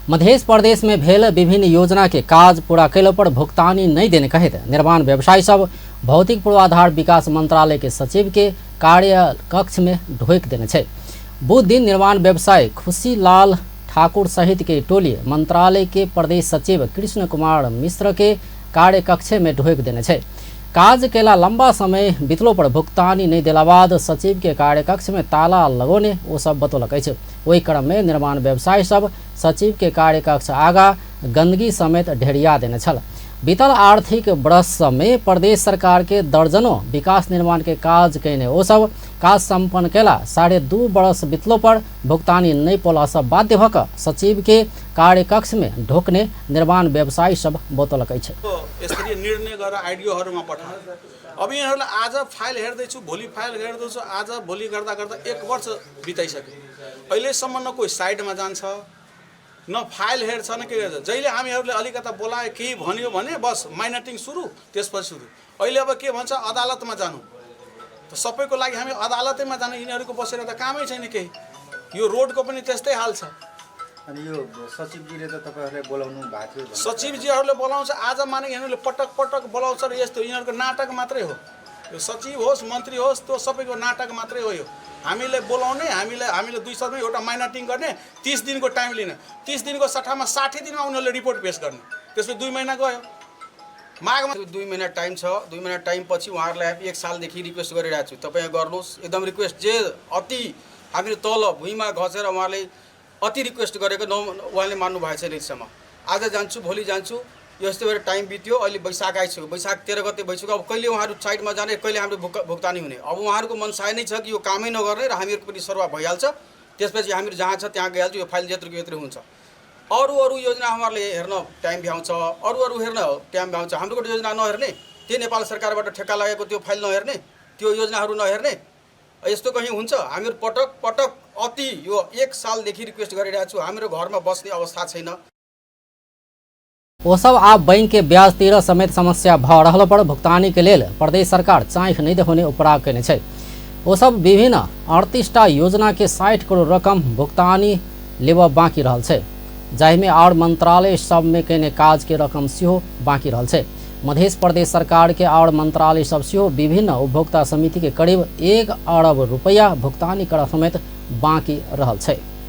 मध्य प्रदेश में भेल विभिन्न योजना के काज पूरा कैलो पर भुगतानी नहीं देने कहैत निर्माण व्यवसायी सब भौतिक पूर्वाधार विकास मंत्रालय के सचिव के कार्य कक्ष में ढोक देने छै। बुध दिन निर्माण व्यवसायी खुशीलाल ठाकुर सहित के टोली मंत्रालय के प्रदेश सचिव कृष्ण कुमार मिश्र के कार्य कक्ष में ढोक देने छै। काज केला लंबा समय बितलो पर भुगतानी नहीं देला बाद सचिव के कार्यकक्ष में ताला लगौने ओ सब बतौलक अछि। ओहि क्रम में निर्माण व्यवसायी सब सचिव के कार्यकक्ष आगा गंदगी समेत ढेरिया देने छल। बीतल आर्थिक वर्ष में प्रदेश सरकार के दर्जनों विकास निर्माण के काज कयने ओ सब काज सम्पन्न केला 2.5 वर्ष बितलो पर भुगतानी नहीं पौला सब बाध्य भऽ कऽ सचिव के कार्यकक्ष में ढोकने निर्माण व्यवसायी सब बतौलक अछि। स्तरीय निर्णय गरेर आइडियोहरूमा पठायो। अब यिनीहरूलाई आज फाइल हेर्दैछु, भोलि फाइल हेर्दैछु, आज भोलि गर्दा गर्दा 1 वर्ष बिताइसक्यो। अहिलेसम्म न कोही साइडमा जान्छ, न फाइल हेर्छ, न के हेर्छ। जहिले हामीहरूले अलिकता बोलायो केही भन्यो भने बस माइनटिङ सुरु, त्यसपछि सुरु। अहिले अब के भन्छ, अदालतमा जानु। त सबैको लागि हामी अदालतैमा जानु, यिनीहरूको बसेर त कामै छैन केही। यो रोडको पनि त्यस्तै हाल छ। अनि यो सचिवजीले त तपाईहरुलाई बोलाउनु भएको थियो भनेर। सचिवजीहरूले बोलाउँछ, आज माने यिनीहरूले पटक पटक बोलाउँछ र यस्तो यिनीहरूको नाटक मात्रै हो। यो सचिव होस् मन्त्री होस् त्यो सबैको नाटक मात्रै हो। यो हामीलाई बोलाउने, हामीले 2 सालमा एउटा माइनटिङ गर्ने, 30 दिनको टाइम लिने, 30 दिनको सट्टामा 60 दिनमा उनीहरूले रिपोर्ट पेस गर्ने, त्यसपछि 2 महिना गयो। माघमा 2 महिना टाइम छ, 2 महिना टाइम पछि उहाँहरूलाई 1 सालदेखि रिक्वेस्ट गरिरहेको छु, तपाईँ गर्नुहोस् एकदम रिक्वेस्ट। जे अति हामीले तल भुइँमा घसेर उहाँहरूले अति रिक्वेस्ट गरेको न उहाँले मान्नु भएको छैन अहिलेसम्म। आज जान्छु भोलि जान्छु यस्तो भएर टाइम बित्यो। अहिले वैशाख आइसक्यो, वैशाख 13 गते भइसक्यो। अब कहिले उहाँहरू साइडमा जाने, कहिले हाम्रो भुक्तानी हुने। अब उहाँहरूको मनसाय नै छ कि यो कामै नगर्ने र हामीहरूको पनि सरुवा भइहाल्छ, त्यसपछि हामीहरू जहाँ छ त्यहाँ गइहाल्छ, यो फाइल यत्रोको यत्रो हुन्छ। अरू अरू योजना उहाँहरूले हेर्न टाइम भ्याउँछ, अरू अरू हेर्न टाइम भ्याउँछ, हाम्रो योजना नहेर्ने, त्यो नेपाल सरकारबाट ठेक्का लागेको त्यो फाइल नहेर्ने, त्यो योजनाहरू नहेर्ने, यस्तो कहीँ हुन्छ? हामीहरू पटक पटक अति यो 1 सालदेखि रिक्वेस्ट गरिरहेको छु, हाम्रो घरमा बस्ने अवस्था छैन। ओ सब आब बैंक के ब्याज तिर समेत समस्या भ रहल पर भुगतानी के लेल प्रदेश सरकार चाँख नहीं देखौने उपराग कयने छै। ओ सब विभिन्न 38टा योजना के 60 करोड़ रकम भुगतानी लेबऽ बाँकी रहल छै, जाहिमे आओर मंत्रालय सब में कयने काज के रकम सेहो बाँकी रहल छै। मध्य प्रदेश सरकार के आओर मंत्रालय सब सेहो विभिन्न उपभोक्ता समिति के करीब 1 अरब रुपैया भुगतानी करऽ समेत बाँकी रहल छै।